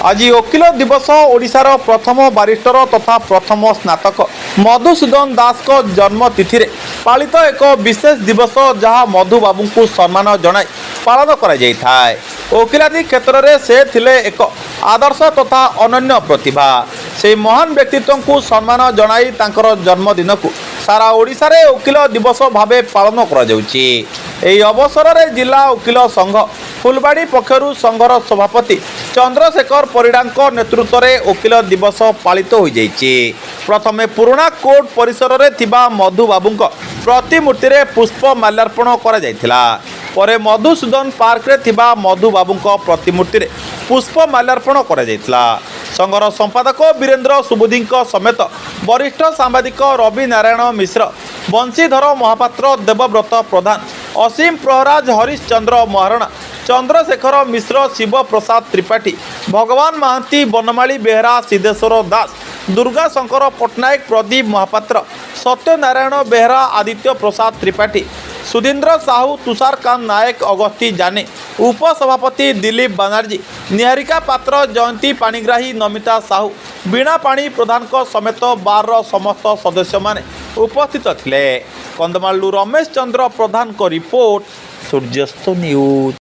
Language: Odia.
ଆଜି ଓକିଲ ଦିବସ। ଓଡ଼ିଶାର ପ୍ରଥମ ବାରିଷ୍ଟର ତଥା ପ୍ରଥମ ସ୍ନାତକ ମଧୁସୂଦନ ଦାସଙ୍କ ଜନ୍ମତିଥିରେ ପାଳିତ ଏକ ବିଶେଷ ଦିବସ, ଯାହା ମଧୁବାବୁଙ୍କୁ ସମ୍ମାନ ଜଣାଇ ପାଳନ କରାଯାଇଥାଏ। ଓକିଲାତି କ୍ଷେତ୍ରରେ ସେ ଥିଲେ ଏକ ଆଦର୍ଶ ତଥା ଅନନ୍ୟ ପ୍ରତିଭା। ସେହି ମହାନ ବ୍ୟକ୍ତିତ୍ୱଙ୍କୁ ସମ୍ମାନ ଜଣାଇ ତାଙ୍କର ଜନ୍ମଦିନକୁ ସାରା ଓଡ଼ିଶାରେ ଓକିଲ ଦିବସ ଭାବେ ପାଳନ କରାଯାଉଛି। ଏହି ଅବସରରେ ଜିଲ୍ଲା ଓକିଲ ସଂଘ ଫୁଲବାଣୀ ପକ୍ଷରୁ ସଂଘର ସଭାପତି ଚନ୍ଦ୍ରଶେଖର ପରିଡ଼ାଙ୍କ ନେତୃତ୍ୱରେ ଓକିଲ ଦିବସ ପାଳିତ ହୋଇଯାଇଛି। ପ୍ରଥମେ ପୁରୁଣା କୋର୍ଟ ପରିସରରେ ଥିବା ମଧୁବାବୁଙ୍କ ପ୍ରତିମୂର୍ତ୍ତିରେ ପୁଷ୍ପ ମାଲ୍ୟାର୍ପଣ କରାଯାଇଥିଲା। ପରେ ମଧୁସୂଦନ ପାର୍କରେ ଥିବା ମଧୁବାବୁଙ୍କ ପ୍ରତିମୂର୍ତ୍ତିରେ ପୁଷ୍ପ ମାଲ୍ୟାର୍ପଣ କରାଯାଇଥିଲା। ସଂଘର ସମ୍ପାଦକ ବୀରେନ୍ଦ୍ର ସୁବୁଦ୍ଧିଙ୍କ ସମେତ ବରିଷ୍ଠ ସାମ୍ବାଦିକ ରବି ନାରାୟଣ ମିଶ୍ର, ବଂଶୀଧର ମହାପାତ୍ର, ଦେବବ୍ରତ ପ୍ରଧାନ, ଅସୀମ ପ୍ରହରାଜ, ହରିଶ୍ଚନ୍ଦ୍ର ମହାରଣା, ଚନ୍ଦ୍ରଶେଖର ମିଶ୍ର, ଶିବ ପ୍ରସାଦ ତ୍ରିପାଠୀ, ଭଗବାନ ମହାନ୍ତି, ବନମାଳୀ ବେହେରା, ସିଦ୍ଧେଶ୍ୱର ଦାସ, ଦୁର୍ଗା ଶଙ୍କର ପଟ୍ଟନାୟକ, ପ୍ରଦୀପ ମହାପାତ୍ର, ସତ୍ୟନାରାୟଣ ବେହେରା, ଆଦିତ୍ୟ ପ୍ରସାଦ ତ୍ରିପାଠୀ, ସୁଧୀନ୍ଦ୍ର ସାହୁ, ତୁଷାରକାନ୍ତ ନାୟକ, ଅଗସ୍ତି ଜାନି, ଉପସଭାପତି ଦିଲ୍ଲୀପ ବାନାର୍ଜୀ, ନିହାରିକା ପାତ୍ର, ଜୟନ୍ତୀ ପାଣିଗ୍ରାହୀ, ନମିତା ସାହୁ, ବୀଣାପାଣି ପ୍ରଧାନଙ୍କ ସମେତ ବାର୍ର ସମସ୍ତ ସଦସ୍ୟମାନେ ଉପସ୍ଥିତ ଥିଲେ। କନ୍ଧମାଳରୁ ରମେଶ ଚନ୍ଦ୍ର ପ୍ରଧାନଙ୍କ ରିପୋର୍ଟ, ସୂର୍ଯ୍ୟାସ୍ତ ନ୍ୟୁଜ୍।